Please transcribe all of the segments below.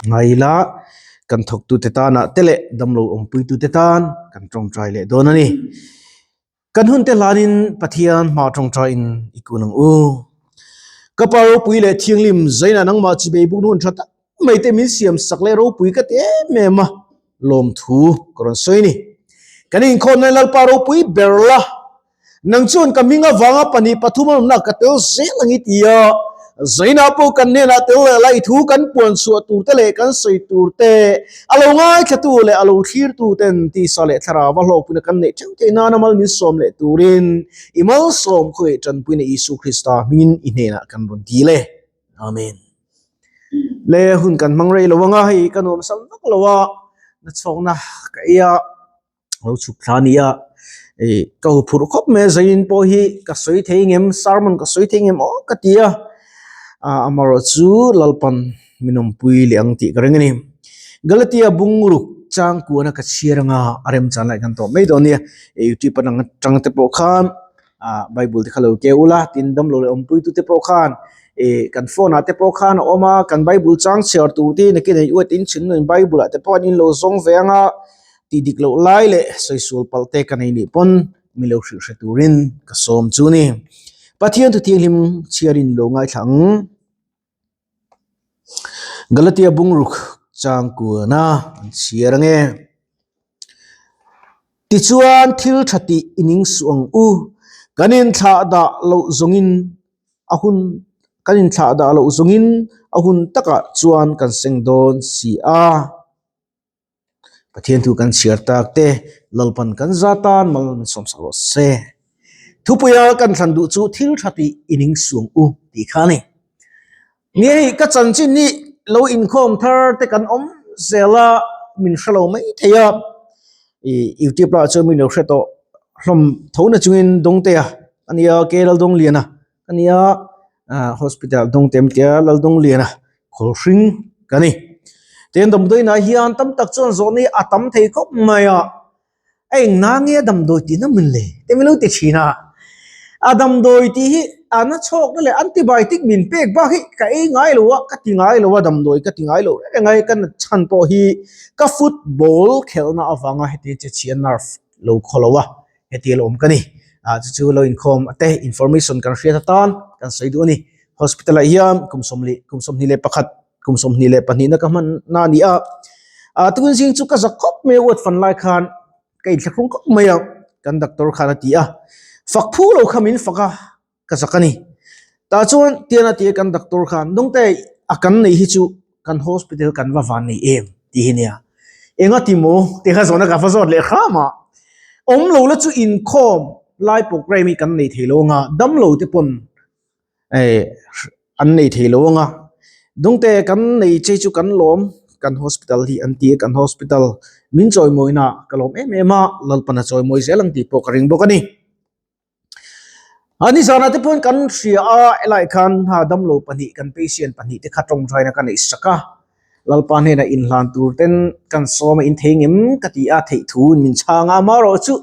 Ngai ila kan thawktute tanah te leh damlo awmpuitute tan kan tawngtai leh dawn a ni. Kan hun te hlanin Pathian hma tawngtaiin i kun ang u. Ka pa ropui leh thianghlim zaina nangmah chibei buk hun tha tak mai te min siam sak leh ropui ka ti em em a, lawmthu ka rawn sawi a ni. Kan inkhawmna Lalpa ropui ber la Nang chuan ka hming avanga pahnih pathum a awmna ka tel zel ang i ti a, Zainah pawh kan hnenah tel leh la i thu kan puan chhuah tur te leh kan sawi tur te, a lo ngaithlatu leh a lo thlirtu ten tisa leh thlarau a hlawkpuina kan neih theuh theih nana mal min sawm leh turin i malsawm khawi tanpuina Isu Krista hmingin i hnenah kan rawn dil e. Amen. Le hun kan hmang rei lo anga hei ka nuamsam vak lo a, nachhawkna ka ei a. lo chhuk thla a ni a ih ka hu phurh khawp mai a zain pawh hi ka sawi thei ngem sermon ka sawi thei ngem aw ka ti a ah amaherawh chu Lalpan min awmpui leh ang tih ka ring a ni Galatia bungruk changkuana ka chhiar anga a remchan lai kan tawh mai dawn a nia youtube atang atang te pawh khan ah bible te kha lo keu ula tin damlo leh awmpui tu te pawh khan ih kan phone ah te pawh khan a awm a kan bible chang chhiar tur te nakin ah uat in chhin bible ah te pawh an inlo zawng ve ang a. Tih dik loh lai leh sawi sual palh te ka nei nih pawn mi lo hrilh hre turin ka sawm chu ni. Pathian thu thianghlim chhiarin lo ngaithla ang. Galatia bungruk changkuana an chhiar ange. Tichuan thil tha tih i ning suh ang u. Kan inthlah dah loh zawngin a hun kan inthlah dah loh zawngin a hun takah chuan kan seng dawn si a. Pathian thu kan chhiar tak te Lalpan kan za tan mal min sawmsak rawh se. Thupuia kan thlan duh chu thil tha tih i ning suang u tih kha a ni. Ni hei ka chanchin hi lo inkhawm thar te kan awm zel a min hre lo mai thei a, ih youtube lah chuan min lo hre tawh hlawm tho na chungin Dawngtea a nia K Laldawng-liana a nia ah hospital Dawngte an tia Laldawng-liana Khawlhring ka ni. Tin damdawiinah hian tam tak chuan zawhna hi a tam thei khawp mai a, a eng na nge a damdawi tih na min le te min lo ti thin a, a damdawi tih hi a na chhawkna leh antibiotic min pek bak hi ka ei ngai lo a, ka ti ngai lo a damdawi ka ti ngai lo reng reng a, ka nat chhan pawh hi ka football khelhna avanga heti che chhia nerve lo khaw lo a, heti a lo awm ka ni. Ah chu chu lo inkhawm te information kan hriat atan kan sawi duh a ni. Hospital ah hian kum sawmli kum 21 kum 22 na ka hman na a ni a. Ah tukin zing chu ka zak khawp mai a uat fan lai khan ka inthlahrung khawp mai a kan doctor khan a ti a. Fak phu lo kha min fak a ka zak a ni. Tah chuan tian a ti a kan doctor khan Dawngte a kan neih hi chu kan hospital kan va van nei em tih hi nia. Enga ti maw tih kha zawhna ka va zawt leh hram a. Awm lo la chu inkhawm lai program hi kan nei thei lo anga damlo te pawn eh an nei thei lo anga Dawngte kan nei che chu kan lawm kan hospital hi an ti a kan hospital min chawimawina ka lawm em em a Lalpana chawimawi zel ang tih pawh ka ring bawk a ni. A ni zanah te pawhin kan hria a, helaiah khan ha damlo pahnih kan patient pahnih te kha tawngtaina ka neih sak a, Lalpa hnenah inhlan tur ten kan sawm a inthei ngem ka ti a, theih thu in min chhang a, amaherawh chu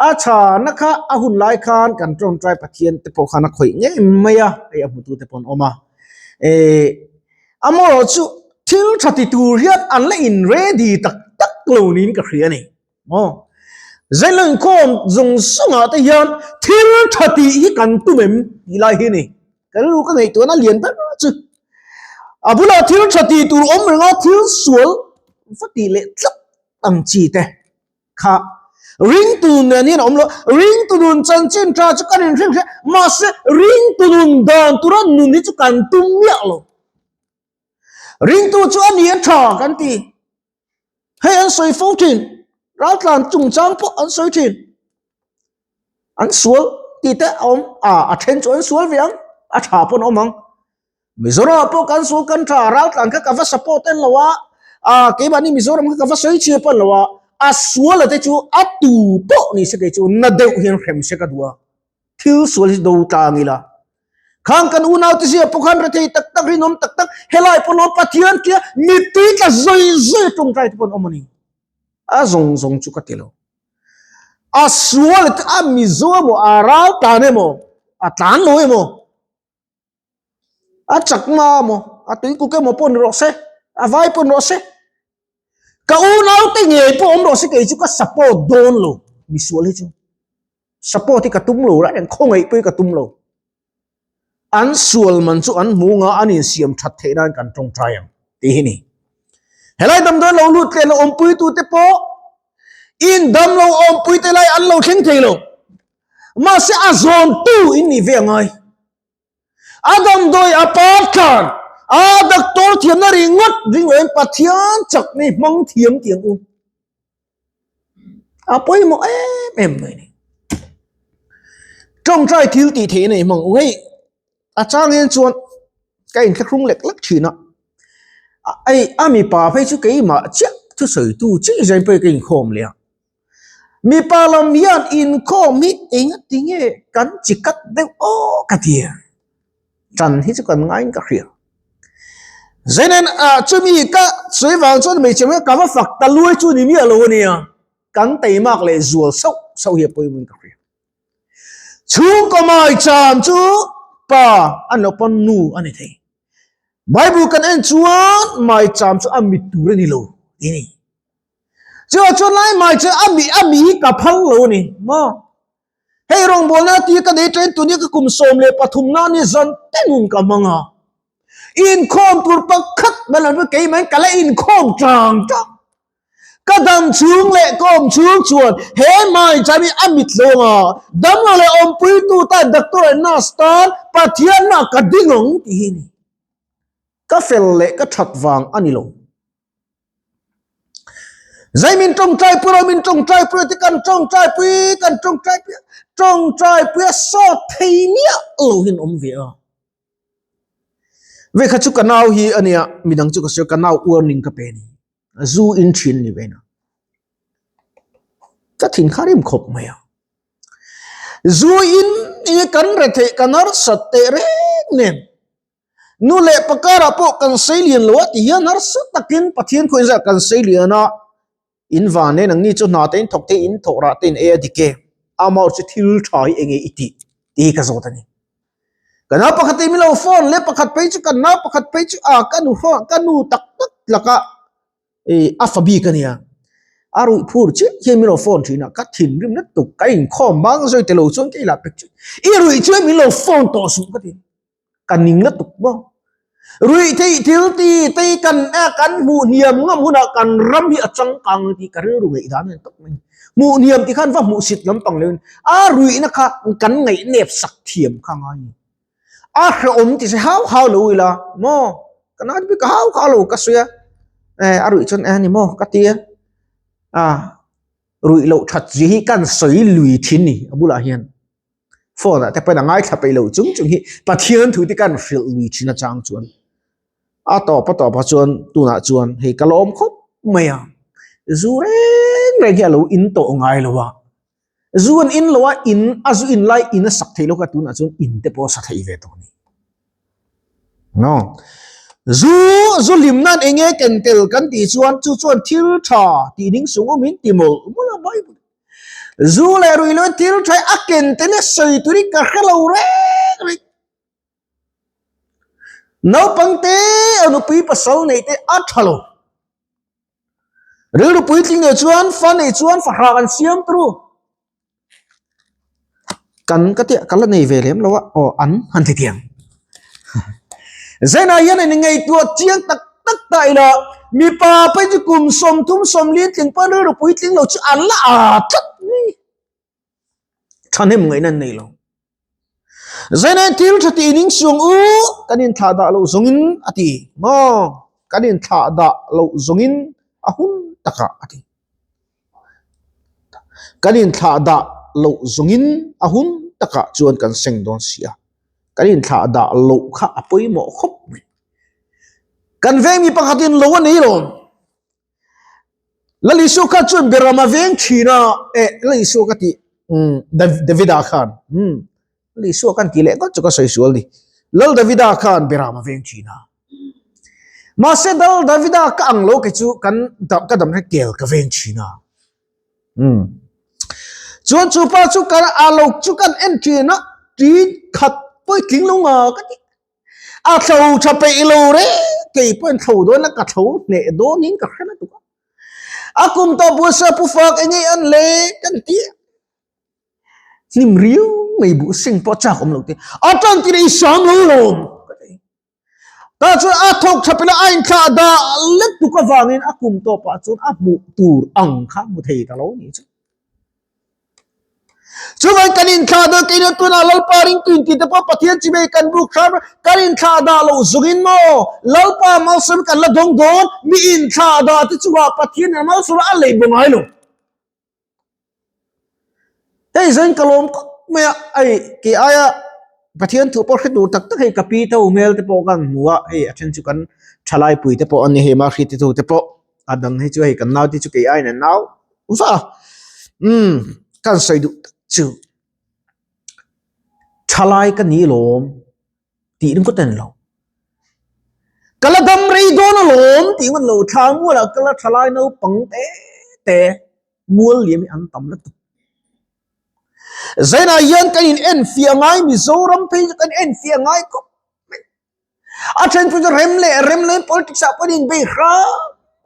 a chhana kha a hun lai khan kan tawngtai Pathian te pawh khan a khawih ngei mai a, hei a hmutu te pawh an awm a, eh amaherawh chu thil tha ti tur hian an la in ready tak tak lo niin ka hria a ni. Maw? Zailo inkhawm zawng zawngah te hian thil tha tih hi kan tum em tih lai hi a ni. Ka rilru ka ngaihtuahna lian ber chu a bulah thil tha tih tur awm renga thil sual va tih leh tlat ang chi te kha ringtu nen hian a awm lo. Ringtu nun chanchin tha chu kan inhrilh hria mahse ringtu nun dan tura nun hi chu kan tum miah lo. Ringtu chu a ni a tha kan ti. Hei an sawi fo thin, raltlan chungchang pawh an sawi thin. An sual tih te a awm, a a then chu an sual ve ang, a tha pawn a awm ang. Mizoramah pawh kan sual kan tha, raltlan kha ka va support en lo a, a keimahni Mizoram kha ka va sawi chhia pawn lo a, a sual a te chu a tu pawh ni se kei chu na deuh hian hrem se ka duh a. Thil sual hi do tlang ila. Khang kan unau te zia pawh khan rethei tak tak rinawm tak tak helai pawn awm Pathian tia mittui tla zawi zawi tawngtai te pawn awm a ni. A zawng zawng chu ka ti lo. A sual a Mizo emaw a ral tlan emaw a tlan lo emaw a chakma emaw a tuikuk emaw pawh ni rawh se. A vai pawn rawh se. Ka unaute ngei pawh awm rawh se kei chu ka support dawn lo misual hi chu. Support hi ka tum lo reng khawngaih pawh hi ka tum lo. An sual man chu an hmu nga an insiam that theih nan kan tawngtai ang tih hi ni. Helai damdawi lo lut leh lo awmpui tute pawh in dam lo awmpui te lai an lo thleng thei lo. Mahse a zawntu in nih ve angai. A damdawi a par tlan a doctor thiamna ringawt ring loin Pathian chakna hi hmang thiam tih ang u. A pawimawh em em mai ni. Tawngtai thil tih theih a nei hmang u hei a chang hian chuan ka inthlahrung lek lek thin a. Hei a mipa phei chu keimah chiah thusawitu chiah zain pawh hi ka inkhawm leh a. Mipa lam hian inkhawm hi engati nge kan chi kat deuh aw ka ti a. Tan hi chu kan ngaiin ka hria. Zainen ah chumi ka sawi vang chuan hmeichhe hmel ka va fak ta luai chu ni miah lo a nia. Kan teimak leh zual sauh sauh hi a pawimawhin ka hria. Chhungkaw maicham chu pa a ni lo pawn nu a ni thei. Bible kan en chuan maicham chu a mit tur a ni lo tih a ni. Chuvang chuan lai mai chu a mi a mi hi ka phal lo a ni maw. Hei rawngbawlna tia ka nei ṭain tun hi ka kum 13 na ni zan te nun ka hmang a. Inkhawm tur pakhat mai lo keimah in ka la inkhawm ṭang ṭang. Ka dam chhung leh ka awm chhung chuan he maicham hi a mit lo ang a, damlo leh awmpuitu tan doctor leh nurse tan Pathianna ka ding ang tih hi a ni. Ka fel leh ka ṭhat vang a ni lo. Zai min tawngtai pui rawh min tawngtai pui te kan tawngtai pui kan tawngtai pui tawngtai pui a sawt thei miah lo hian awm ve a. Ve kha chu ka nau hi ania midang chu ka sawi ka nau warning ka pe ni zu in thin ni ve na. Ka thin kha rim khawp mai a. Zu in i kan retheih kan harsat teh reng nen. Nu leh pa karah pawh kan sei lian lo a ti hian harsa takin Pathian khaw inzah kan sei lian a, in van nen ang ni chu hna te in thawk te in thawk rah te in ei a dik e, amah chu thil tha hi enge i tih tih hi ka zawt a ni. Ka nau pakhat in min lo phone leh pakhat phei chu kan nau pakhat phei chu a ka nu phone ka nu tak tak laka i a fa bik a nia, a ruih phur chiah hian min lo phone thin a, ka thinrim lutuk ka inkhawm bang zawi te lo chuan ka ilah pek chu i ruih chuan min lo phone tawh suh ka ti. Ka ning lutuk maw. Ruih theih thil ti te hi kan kan hmuh hniam ngam hunah kan ram hi a changkang tih ka rilru ngaih dan a ni tawp mai. Hmuh hniam ti khan va hmuh sit lampang loin a ruihna kha kan ngaih nep sak thiam kha ngai a ni. A hrehawm ti se hau hau lo ila maw ka nau te ka hau hau lo ka sawi a, a ruih chuan e ni maw ka ti a, a ruih loh that zia hi kan sawi lui thin ni a bulah hian. Phone ah te pawhin a ngaithla peih loh chung chung hi Pathian thu te kan hrilh lui thin atang chuan a tawp a tawp ah chuan tunah chuan hei ka lawm khawp mai a, zu reng reng hi a lo in tawh ngai lo a, zu an in lo a in a zu in lai in a sak theih loh kha tunah chuan in te pawh a sa thei ve tawh a ni. No. Zu zu hlim nan eng nge ken tel kan tih chuan chu chuan thil tha tih ding sung awmin ti mawlh mawlh a Bible. Zu leh ruih loin thil tha a ken tel a sawi tur hi ka hre lo reng reng. Naupang te a nupui pasal neih te a tha lo. Rilru puitling nei chuan fa nei chuan fahrah an siam turu. Kan ka tia ka la nei ve lem lo a aw an han ti tiang. Zainah hian in ngaihtuah chiang tak tak ta ila mipa phei chu kum 30 40 tling pawn rilru puitling lo chu an la a tlat mai. Thahnem ngaihna an nei lo. Zainah thil tha tih ning suang u kan inthlah dah loh zawngin a ti maw kan inthlah dah loh zawngin a hun takah a ti. Kan inthlah dah loh zawngin a hun takah chuan kan seng dawn si a, kan inthlah dah loh kha a pawimawh khawp mai. Kan veng mi pakhatin lo a nei lo. Lal Isua kha chuan Beram a veng thin a, eh Lal Isua ka tih umm Davida khan umm Lal Isua kan tih leh ngawt chu ka sawi sual ni. Lal Davida khan Beram a veng thin a. Mahse Lal Davida ka ang lo kei chu kan ka dam hian kel ka veng thin a. Umm chuan chu pa chu kan a lo chu kan en thin a, tui khat pawh i tling lo nga ka ti. A thlo tha peih lo reng. Kei pawhin thlo dawn a ka thlo hneh dawnin ka hre lutuk a. A kum tawh buh sa pu fak eng nge an le kan ti a. Hnim riau mai buh seng pawh chak awm lo te. A tan ti leh i sam lo lawm ka ti. Tah chuan a thawk tha pela a inthlah dah let tuk avangin a kum tawpah chuan a hmuh tur ang kha hmu thei ta lo ni chu. Chuvang kan inthlah dah keina tunah Lalpa ringtu inti te pawh Pathian chimei kan buk hram kan inthlah dah loh zungin maw Lalpa malsawm kan la dawng dawn mi inthlah dah te chungah Pathian in malsawm a lei bo ngai lo. Hei zain ka lawm khawp mai a, hei kei aia Pathian thu pawh hre tur tak tak hei ka pi tho hmel te pawh kan hmu a, hei a then chu kan thalai pui te pawh a ni hei mahri te tu te pawh a dang hi chu hei kan nau te chu kei aiin an nau va a, umm kan sawi duh tak chu thalai ka ni lawm tih ringawt a ni lo. Ka la dam rei dawn alawm tih ngawt lo thla mualah ka la thalai naupang te te mual liam hi an tam lutuk. Zainah hian kan in enfiah ngai Mizoram phei chu kan enfiah ngai khawp mai. A then chu rem leh rem leh politics ah pawhin bei hram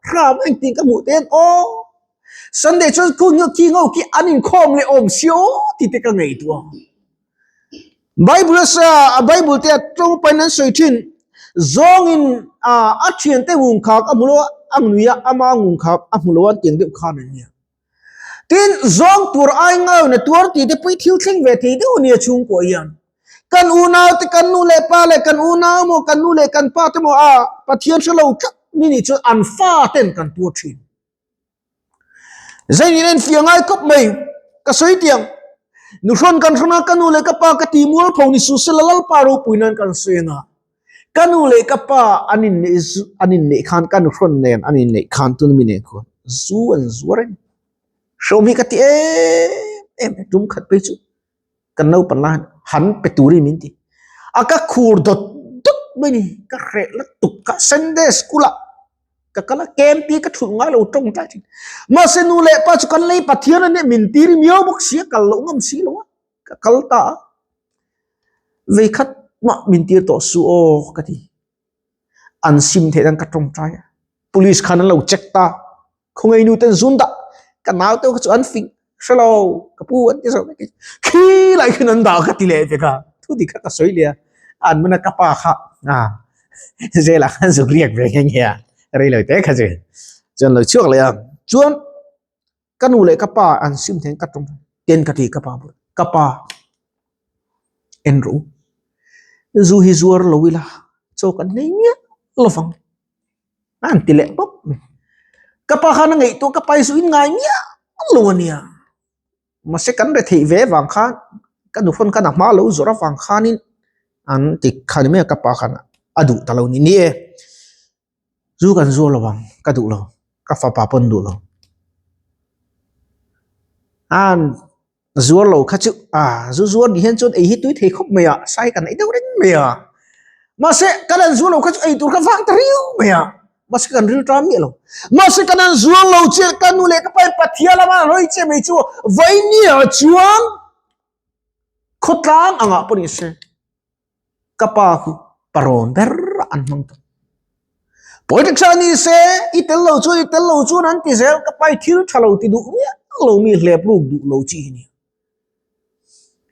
hram engtin ka hmuh te hian aw Sunday chuan khu khi ngo khi an inkhawm leh awm si aw tih te ka ngaihtuah. Bible a sa a Bible te a tawngpain an sawi thin zawngin a thiante ngungkhak a hmu lo a a nui a ama ngungkhak a hmu lo a tiang deuh khan an nia. Tin, zawng tur ai ngaina tuar tih te pawh thil thleng ve thei deuh a nia chhungkua hian. Kan unau te, kan nu leh pa leh kan unau maw, kan nu leh kan pa te maw a Pathian hre lo tlat ni nih chuan an fa ten kan tuar thin. Zainin en fiah ngai khawp mai, ka sawi tiang. Nuhrawn kan hrawn a, ka nu leh ka pa ka ti mualpho ni suh sela Lalpa ropui nan kan sawi anga. Ka nu leh ka pa an inneih zu an inneih khan ka nuhrawn nen an inneih khan tuna mi nen khuan zu an zuar a ni. Hreawm hi ka ti em em tum khat phei chu kan naupang lai han pe turin min ti. A ka khur dawt dawt mai ni ka hreh lutuk kha Sunday school ah ka kal a camp hi ka thulh ngai lo tawng tlai thin. Mahse nu leh pa chu kan lei Pathian a nia min tir miau bawk si a kal loh ngam si lo a. Ka kal ta a, vei khat mah min tir tawh suh aw ka ti. An sim theih nan ka tawngtai a, police khan an lo check ta, khawngaih nu ten zun dah, ka nau te kha chu an fing hre lo, ka pu an ti zawk mai, khi lai khin an dah ka ti leh vek a, thu dik kha ka sawi leh a, an hmuna ka pa kha a jail ah khan zuk riak ve nghe nghe a, rei lo te kha chu chuan lo chhuak leh a, chuan. Ka nu leh ka pa an sim thei ka tawng ten ka ti ka pa bul ka pa en rawh u zu hi zuar lo ila chaw kan nei miah lovang a han ti leh bawk mai ka pa khan a ngaihtuah ka pa hi zu in ngai miah lo a nia mahse kan retheih ve vang khan ka nu pawn khan a hma lo zawrh avang khanin an ti kha ni mai a ka pa khan a duh ta lo ni ni e. Zu kan zuar lo ang, ka duh lo, ka fapa pawn duh lo. An zuar lo kha chu a zu zuar ni hian chuan ei hi tui thei khawp mai a, sai kan ei deuh reng mai a. Mahse kan an zuar lo kha chu ei tur kha vang ta riau mai a, mahse kan ril ṭam miah lo. Mahse kan an zuar lo che ka nu leh ka pa in Pathian lama an hawi che mai chu Vainia chuan khawtlang angah pawh ni se. Ka pa khu parawn ber an hmang tawh. Politics ah ni se i tel lo chuan i tel lo chuan an ti zel ka pa i thil tha lo ti duh miah lo mi hlep ruk duh lo chi hi nia.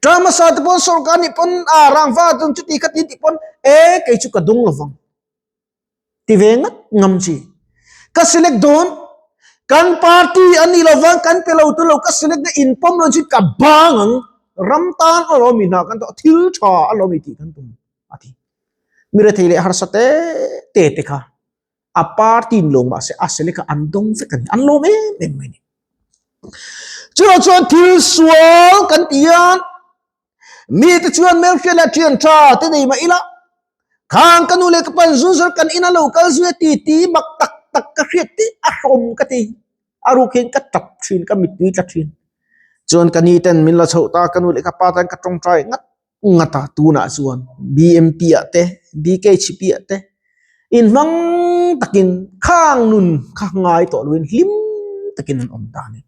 Term hmasa te pawn sorkar nih pawn a rangva chuan chuti kha ti tih pawn e kei chu ka dawng lovang. Ti ve ngat ngam chi. Ka select dawn, kan party an nih lo vang kan pe lo tu lo ka select na in pawm lo chu ka bang ang, ram tan a lo mi hna kan tawh thil tha a lo mi tih kan tum a ti. Mi rethei leh harsa te te te kha a party in lo mahse a select kha an dawng vek a ni, an lawm em em mai a ni. Chuvang chuan thil sual kan ti hian Mite chuan hmelhriat leh thian tha te nei mah ila, khang ka nu leh ka pa in zun zawr kan ina lo kal zui a ti ti mak tak tak ka hriat tih a hrawm ka ti. A ruk hian ka tap thin, ka mittui tla thin. Chuan ka ni ten min la chhoh ta, ka nu leh ka pa tan ka tawngtai ngat ngat a, tunah chuan BMP ah te, BKHP ah te inhmang takin khang nun kha ngai tawh loin hlim takin an awm ta a ni.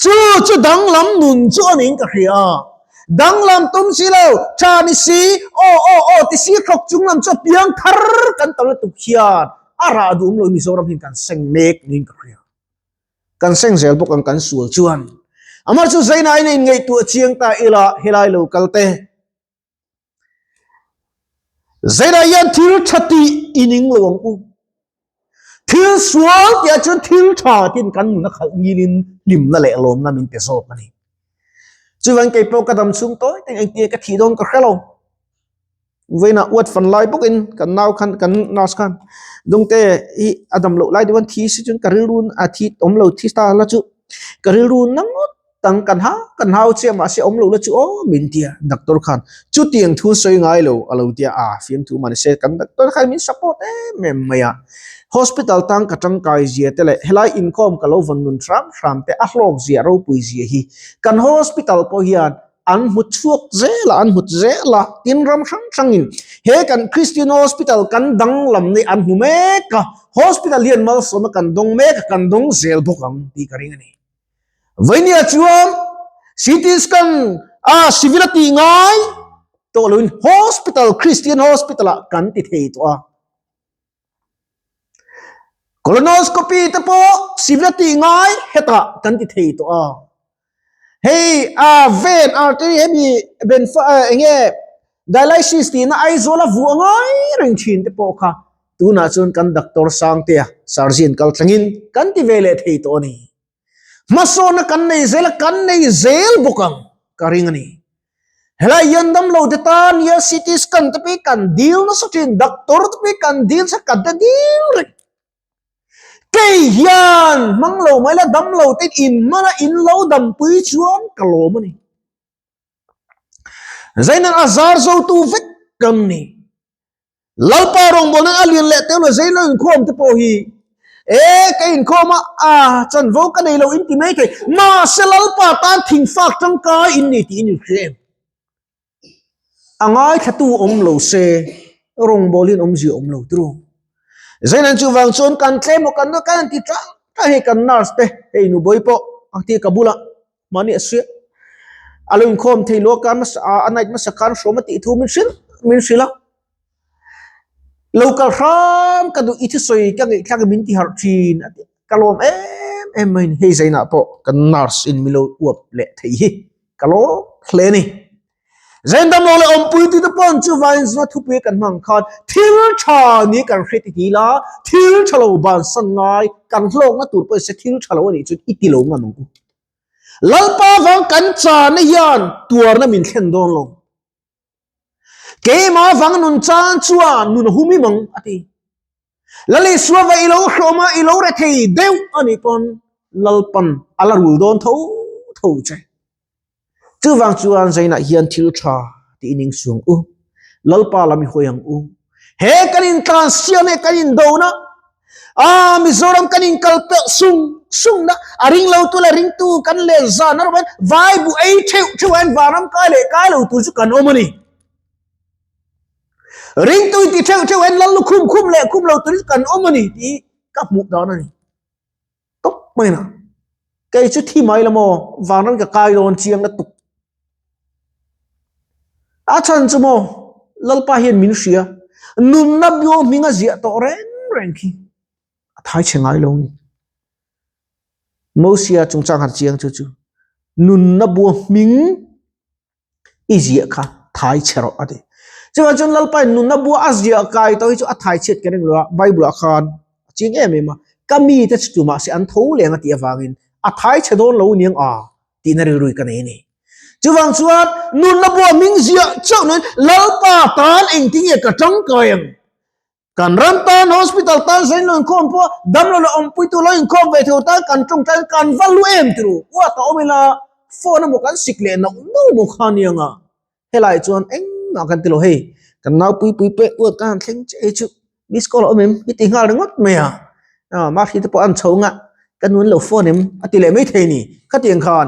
Chu chu danglam nun chu a niin ka hria. Danglam tum si lo, tha ni si, aw aw aw ti si thlawk chung lam chu piang thar kan tam lutuk hian a rah duhawm lo Mizoram hian kan seng mek niin ka hria. Kan seng zel bawk ang kan sual chuan. Amah chu Zaina in a inngaihtuah chiang ta ila helai lo kal te. Zaina hian thil tha tih i ning lo ang u. Thil sual tih ah chuan thil tha tin kan nun a khalh ngilin hlimna leh lawmna min pe zawk a ni. Chuvang kei pawh ka dam chhung tawi teng engtia ka thih dawn ka hre lo. Vawiinah uat fan lai bawkin kan nau khan kan nurse khan dungte hi a dam loh lai deuh a thi si chuan ka rilru a thi awm lo thi ta la chu ka rilru na ngawt tang kan hau kan hau chiah mahse awm lo la chu aw min tia doctor khan chutiang thu sawi ngai lo a lo tia a fiamthu mah ni se kan doctor khan min support em em mai a hospital tang ka tangkai zia te leh helai inkhawm ka lo vawn nun hram hram te a hlawk zia ropui zia hi kan hospital pawh hian an hmu chhuak zel a, an hmu zel a, tin ram hrang hrangin he kan Christian Hospital kan danglam nei an hmu mek a, hospital hian malsawmna kan dawng mek a, kan dawng zel bawk ang tih ka ring a ni. Vainia chuan CT scan a civil a tih ngai tawh loin hospital Christian Hospital ah kan ti thei tawh a. Colonoscopy te pawh civil a tih ngai hetah kan ti thei tawh a. Hei a vein artery hemi ben fa enge dialysis tihna Aizawl a vuah ngai reng thin te pawh kha tunah chuan kan doctor Sangtea surgeon kal thlengin kan ti ve leh thei tawh a ni. Hmasawnna kan nei zel a, kan nei zel bawk ang ka ring a ni. Helai hian damlo te tan hian CT scan te pawh hi kan dil nasa thin, doctor te pawh hi kan dil nasa, kan te dil reng. Kei hian hmang lo mai la damlo te in hmana in lo dampui chuan ka lawm a ni. Zainan a zar zotu vek kan ni. Lalpa rawngbawlna a lian leh teuh lo zei lo inkhawm te pawh hi e ka inkhawm a a chanvo ka nei lo in ti mai thei mahse Lalpa tan thingfak tangkai in ni tih in inhria em? A ngaithlatu awm lo se rawngbawlin awmzia awm lo turu. Zeinan chuvang chuan kan tlem aw kan kan ti tang tang hei kan nurse te hei nubawi pawh a ti ka bulah mahni a suih a lo inkhawm thei lo a kar hmasa a night hmasa khan hrawm a tih thu min hrilh min hrilh a lo kal hram ka duh i thusawi ka ngaihthlak min ti harh thin a ti ka lawm em em mai a ni hei zainah pawh kan nurse in min lo uap leh thei hi ka lawm hle a ni. Zain dam lo leh awmpui tute pawn chu vain zuna thupui kan hmang khan thil tha ni kan hre ti ti la, thil tha lo bansan ngai kan hlawkna tur pawh se thil tha lo a nih chuan i ti lo ngam ang u. Lalpa vang kan chana hian tuarna min thlen dawn lo. Keimah vang nun chan chuan nun a hum im ang a ti. Lalisua va i lo hrawm a, i lo re thei deuh a nih pawn Lalpan a la rul dawn tho tho che. Chuvang chuan Zainah hian thil tha tih in insuang u. Lalpa lam i hawi ang u. He kan intlan siam he kan indona a Mizoram kan inkal pelh sung sung na a ring lo tu leh ringtu kan len zan a rawh vai bu ei theuh theuh a vanram kai leh kai lo tur chu kan awm a ni. Ringtu inti theuh theuh en lal lukhum khum leh khum lo tur chu kan awm a ni tih ka hmuh dan a ni. Tawp mai na. Kei chu thi mai la maw vanram ka kai dawn chiang la tuk. A chhan chu maw Lalpa hian min hria nunna biaw hming a ziah tawh reng reng khi a thai chhe ngai lo ni. Mosia chungchang han chiang chu chu nunna bua hming i ziah kha thai chhe rawh a ti. Chuvang chuan Lalpa in nunna bua a ziah kai tawh hi chu a thai chhiat ka ring lo a, Bible ah khan a chiang em em a, ka mite chu tumah se an tho leng a tih avangin a thai chhe dawn lo niang a tihna rilru ka nei a ni. Chuvang chuan nunna bua hming ziah chauh nen Lalpa tan engtin nge ka tangkai ang? Kan ram tan hospital tan zain lo inkhawm pawh damlo leh awmpuitu lo inkhawm ve thei tan kan tawngtai kan va lu em turu uat a awm ila phone emaw kan sik leh nauh nauh maw kha aniang a helai chuan engmah kan ti lo hei kan nau pui pui pek uat kan han thleng chiah hi chu miss call a awm em i ti nghal ringawt mai a mahri te pawh an chho nga ka nu an lo phone em a ti leh mai thei a ni khatiang khan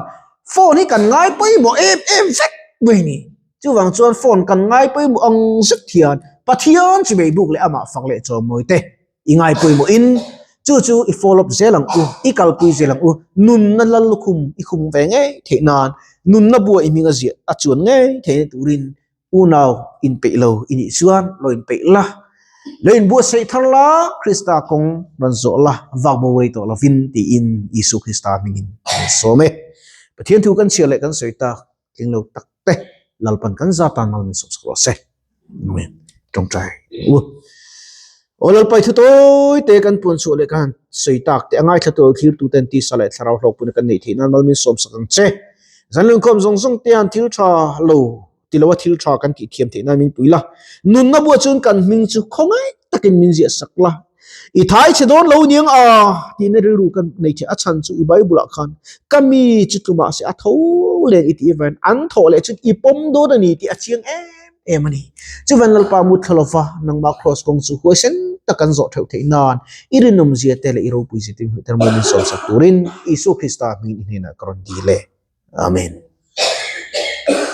phone hi kan ngai pawimawh em em vek mai a ni. Chuvang chuan phone kan ngai pawimawh ang zet hian Pathian chi bei buk leh amah fak leh chawmawi te i ngai pawimawh in. Chu chu i follow up zel ang u, i kalpui zel ang u. Nunna lal lukhum i khum ve ngei theih nan, nunna bua i hming a ziah a chuan ngei theihna turin unau inpeih lo i nih chuan lo inpeih la. Lo inbuatsaih thar la, Krista kawng rawn zawh la, vak bo rei tawh lovin tiin Isua Krista hmingin kan sawm e. Pathian thu kan chhiar leh kan sawi tak tling lo tak te Lalpan kan za tan mal min sawm sak rawh se. Amen. Tawngtai u. Aw Lalpai thu tawi te kan puan chhuah leh kan han sawi tak te a ngaithla tur thlir tu ten tisa leh thlarau hlawk puna kan neih theih nan mal min sawm sak ang che. Zan lungkhawm zawng zawng te han thil tha lo ti lo a thil tha kan tih thiam theih nan min pui la. Nunna buah chuan kan hming chu khawngaih takin min ziah sak la. I thai chhe dawn lo niang a tihna rilru kan nei thei a chhan chu i Bible ah khan ka mi chu tlumah se a tho leng i tih avangin an thawh leh chuan i pawm dawn a ni tih a chiang em em a ni. Chuvan Lalpa mutthla lova nangmah Kraws kawng chu huaisen tak kan zawh theuh theih nan i rinawmzia te leh i ropuizia te hmuh ter mawi min sawmsak turin Isua Krista hmingin i hnenah ka rawn dil e. Amen.